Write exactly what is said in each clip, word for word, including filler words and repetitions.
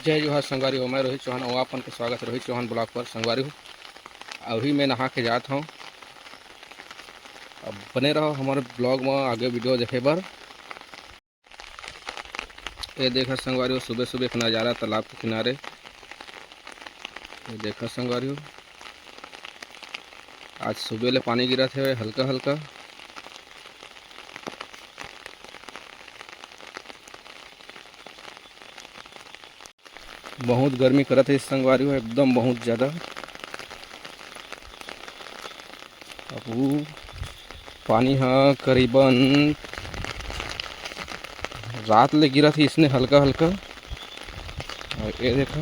जय जोहार संगवारी हो, मैं रोहित चौहान अउ आप मन के स्वागत हे रोहित चौहान vlog पर। संगवारी हो, अभी मैं नहा के जात हूँ। अब बने रहो हमारे vlog में, आगे video देखे बर। ये देखा संगवारी हो, सुबह सुबह का नज़ारा तालाब के किनारे। ये देखा संगवारी हो, आज सुबह ले पानी गिरत हे हल्का हल्का। बहुत गर्मी करत हे संगवारी हो, एकदम बहुत ज़्यादा। अब वो पानी ह करीबन रात ले गिरत हे इसने हल्का हल्का। और ये देखा,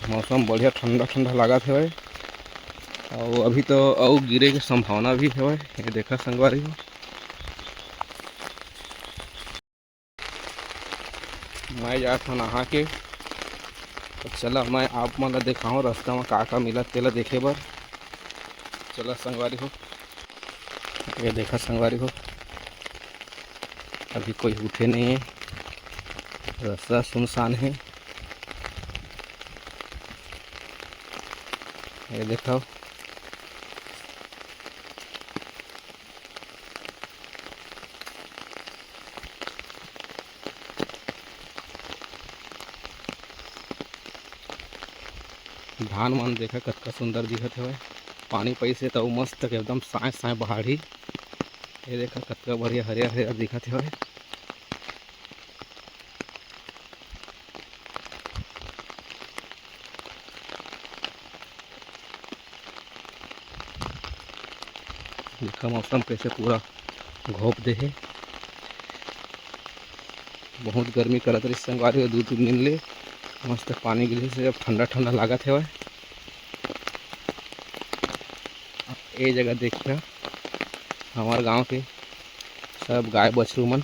मौसम बढ़िया ठंडा ठंडा लागत हवय। और अभी तो अउ गिरे के संभावना भी हवय। ये देखा संगवारी हो, मैं जात हूँ नहा के। तो चला, मैं आप मन ला देखाऊँ रास्ता में का का मिलत तेला देखे बर। चला संगवारी हो, ये देखा संगवारी हो, अभी कोई उठे नहीं है, रास्ता सुनसान है। ये देखो, धान मन देखा कतका सुंदर दिखत हवय। पानी पइसे त अउ मस्त एकदम साँय साँय बहारही। ये देखा कतका बढ़िया हरियर हरियर दिखत हवय। देखा मौसम कैसे पूरा घोप दे हे। बहुत गर्मी करत रहिस संगवारी हो, दू तीन दिन ले मस्त पानी गिरे से अब ठंडा ठंडा लागत हवय। ये जगह देखिया, हमार गांव के सब गाय बछरू मन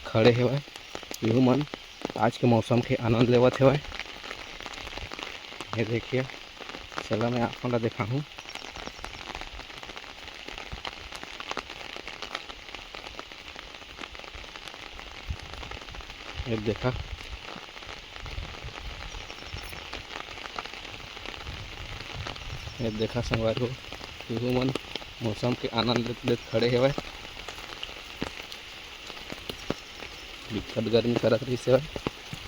खड़े हवय, इहू मन आज के मौसम के आनंद लेवत हवय। ये देखिए, चला मैं आप मन ला देखाहूँ। ये देखा, ये देखा संगवारी हो, इहू मन मौसम के आनंद लेत लेत खड़े हवय। बिकट गर्मी करत रहिस हवय,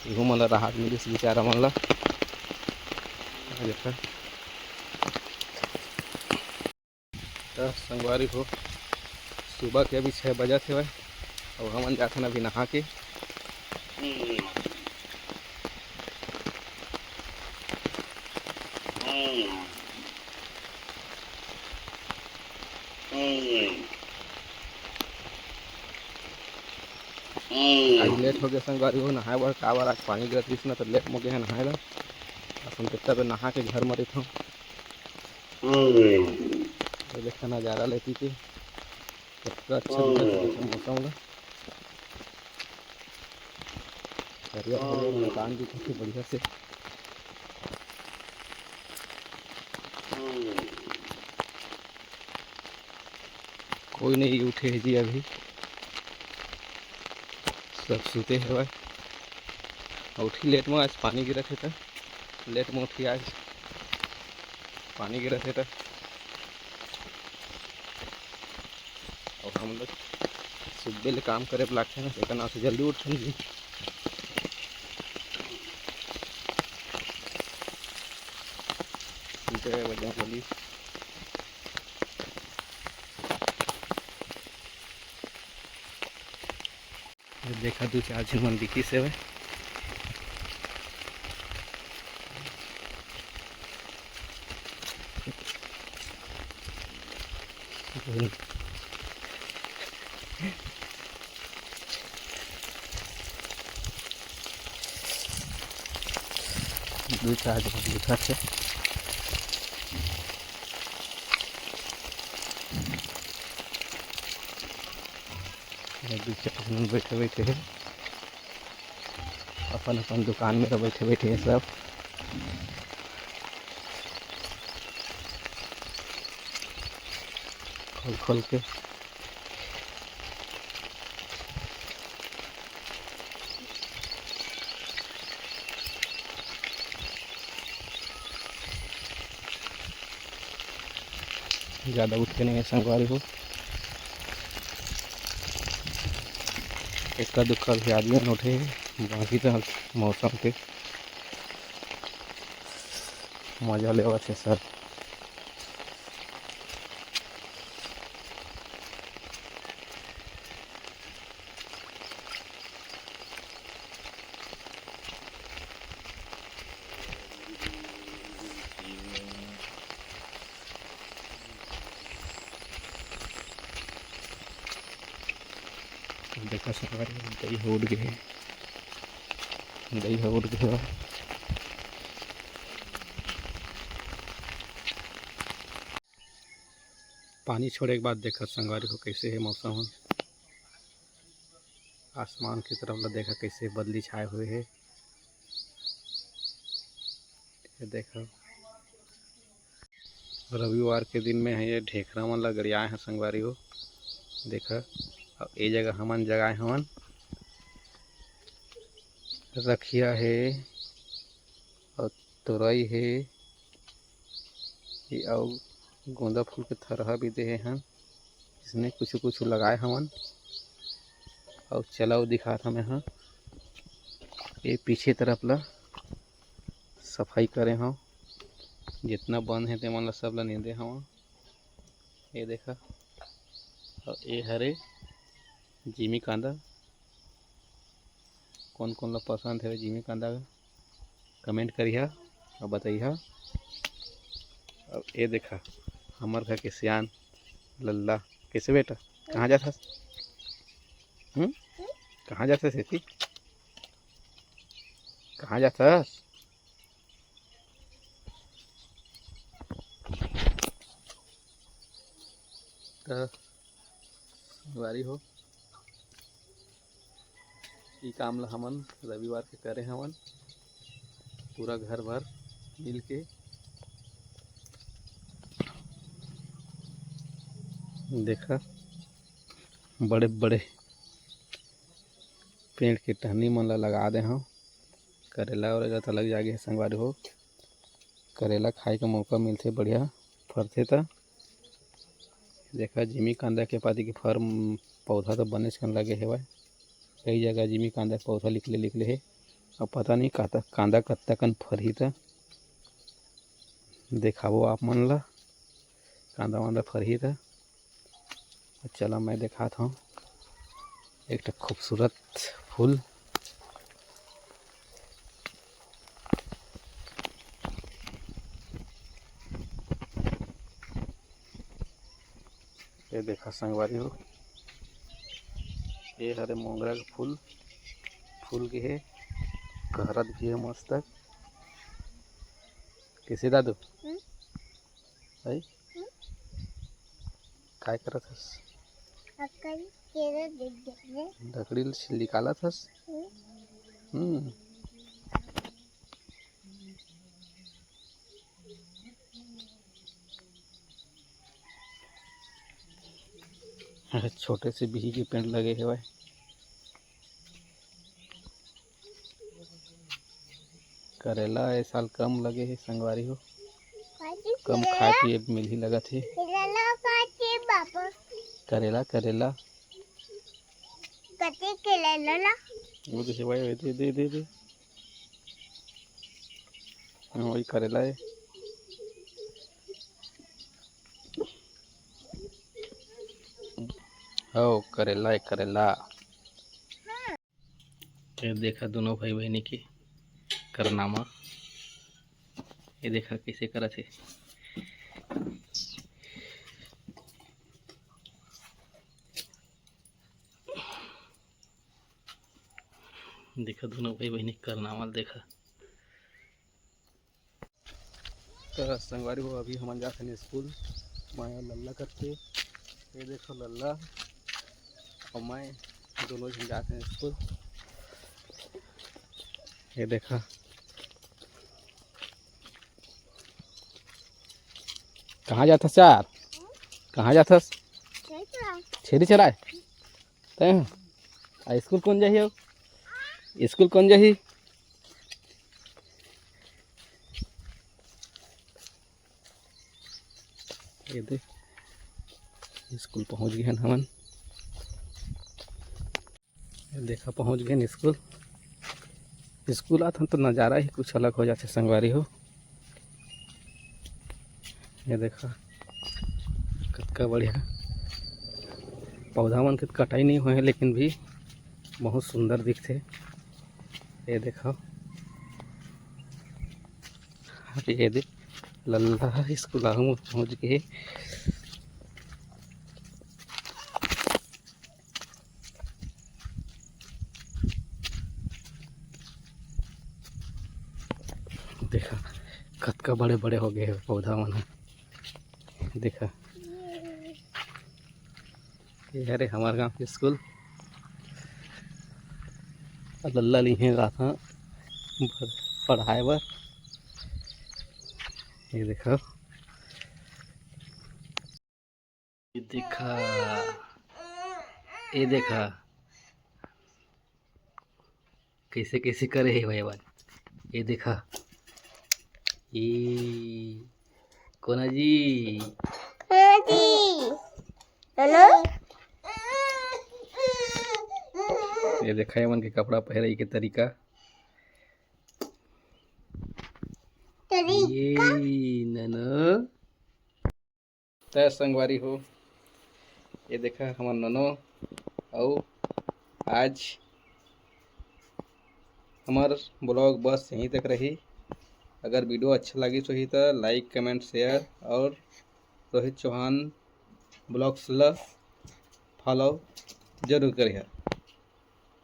इहू मन ला राहत मिलिस बेचारा मन ला। ये देखा। त संगवारी हो, सुबह के अभी छः बजत हवय, अउ हमन जाथन अभी नहा के। आज लेट हो गया संगवारी हो नहाए बर, काबर आज पानी गिरत रहिस ना, त लेट हो गया नहाए ला। अपन कितना बेर नहा के घर म रहिथंव। ये देखा नजारा लेती के कितना अच्छा दिखत हे मौसम ला। हरियर हरियर मकान दिखत हे बढ़िया से। कोई नहीं उठे हे जी अभी, सब सुते हवय। उठी लेट में, आज पानी गिरत हे त लेट में उठी, आज पानी गिरत हे त। अउ हम लोग सुबह ले काम करे बर लागथे ना, तेकर नाम से जल्दी उठथन जी। ठीक है, बढ़िया बोली। ये देखा, दू चार झन मन दिखिस हवय। दू चार झन दिखत हे। ये दू चार झन बैठे बैठे हे, अपन अपन दुकान में बैठे बैठे हे सब, खोल खोल के। ज़्यादा उठे नहीं है संगवारी हो, इक्का दुक्का भी आदमी उठे है, बाकी तो मौसम के मजा लेवत है सब। देखा संगवारी, दई ह उठ गे हे, दई ह उठ गे हे। पानी छोड़े के बाद देखा संगवारी हो, कैसे हे मौसम ह। आसमान की तरफ ला देखा, कैसे बदली छाए हुए हे। ये देखा, रविवार के दिन में हे, ये ढेखरा मन ला गड़ियाए हे संगवारी हो। देखा, अब ए जगह हमन जगाए हवन, रखिया हे और तुरई हे, ये अउ गोंदा फूल के थरहा भी देहे हन, इसने कुछ कुछ लगाए हवन। अउ चला, अउ दिखात हमें हा, ये पीछे तरफ ला सफाई करे हव, जितना बन हे तेमन ला सब ला नींदे हव। ये देखा, अउ ये हरे जिमी कांदा। कोन कोन ला पसंद हे जिमी कांदा, comment करिहा अउ बतइहा। अब ये देखा, हमर घर के सियान लल्ला, कैसे बेटा, कहाँ जात हस? हम्म? कहाँ जात हस एती? कहाँ जात हस? त संगवारी हो, ई काम ला हमन रविवार के करे हवन, पूरा घर भर मिल के। देखा, बड़े बड़े पेड़ के टहनी मन ला लगा दे हव। करेला वरेला त लग जागे हे संगवारी हो। करेला खाए के मौका मिलथे, बढ़िया फरथे त। देखा, जिमी कांदा के पाती के फर, म, पौधा तो बनेच कन लगे हेवय। कई जगह जिमी कांदा के पौधा निकले निकले हे। अब पता नहीं कांदा, कांदा कत्ता कन फरही त देखाबो आप मन ला। कांदा वांदा फरही त चला, मैं देखात हव एक ठो खूबसूरत फूल। ये देखा संगवारी हो, ये हरे मोंगरा के फूल, फूल के हे, कहरत भी हे मस्त। कैसे दादू? हम्म। है? हम्म। काय करत हस? अक्कन केरा देख देख ले। लकड़ी ल निकालत हस? हम्म। हम्म। अरे, छोटे से बिही के पेड़ लगे हेवय। करेला ए साल कम लगे हे संगवारी हो, कम खाए पिए मिलही लगत हे। करेला, करेला। कते करेला ला? वो तो हेवय, दे, दे, दे, दे। हाँ, वही करेला हे। हो, करेला हे, करेला। ये देखा दोनों भाई बहिनी के कारनामा। ये देखा कैसे करत हे। देखा दोनों भाई बहिनी के कारनामा देखा। त संगवारी हो, अभी हमन जात हन स्कूल, मैं लल्ला करके, ये देखो लल्ला और मैं दोनों झन जात हन स्कूल। ये देखा, कहाँ जात हस यार? कहाँ जात हस? छेरी चराए। तैं आ, स्कूल कौन जाही हो? स्कूल कौन जाही? ये दे, स्कूल पहुँच गए हन हमन। ये देखा, पहुँच गए स्कूल। स्कूल आथन तो नज़ारा ही कुछ अलग हो जाथे संगवारी हो। ये देखा, कतका बढ़िया पौधा मन के कटाई नहीं होए हे, लेकिन भी बहुत सुंदर दिखथे। ये देखा, अरे ये दे, लल्ला स्कूल आहू पहुँच गए। देखा, कतका बड़े बड़े हो गए हे पौधा मन ह। देखा, ये हरे हमार गांव के स्कूल। लल्ला ली हे रात ह पढ़ाए बर। ये देखा, ये देखा, ये देखा, कैसे कैसे करे हे भाई आवाज। ये देखा, ये कोना जी। हाँ जी। हेलो। ये देखा, ये मन के कपड़ा पहरे के तरीका। तरीका। ये ननो। तय संगवारी हो, ये देखा हमर ननो। अउ आज हमर ब्लॉग बस यहीं तक रही। अगर वीडियो अच्छा लगिस होही त लाइक, कमेंट, शेयर और रोहित चौहान ब्लॉग्स ल फॉलो जरूर करिहा।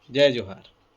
जय जोहार।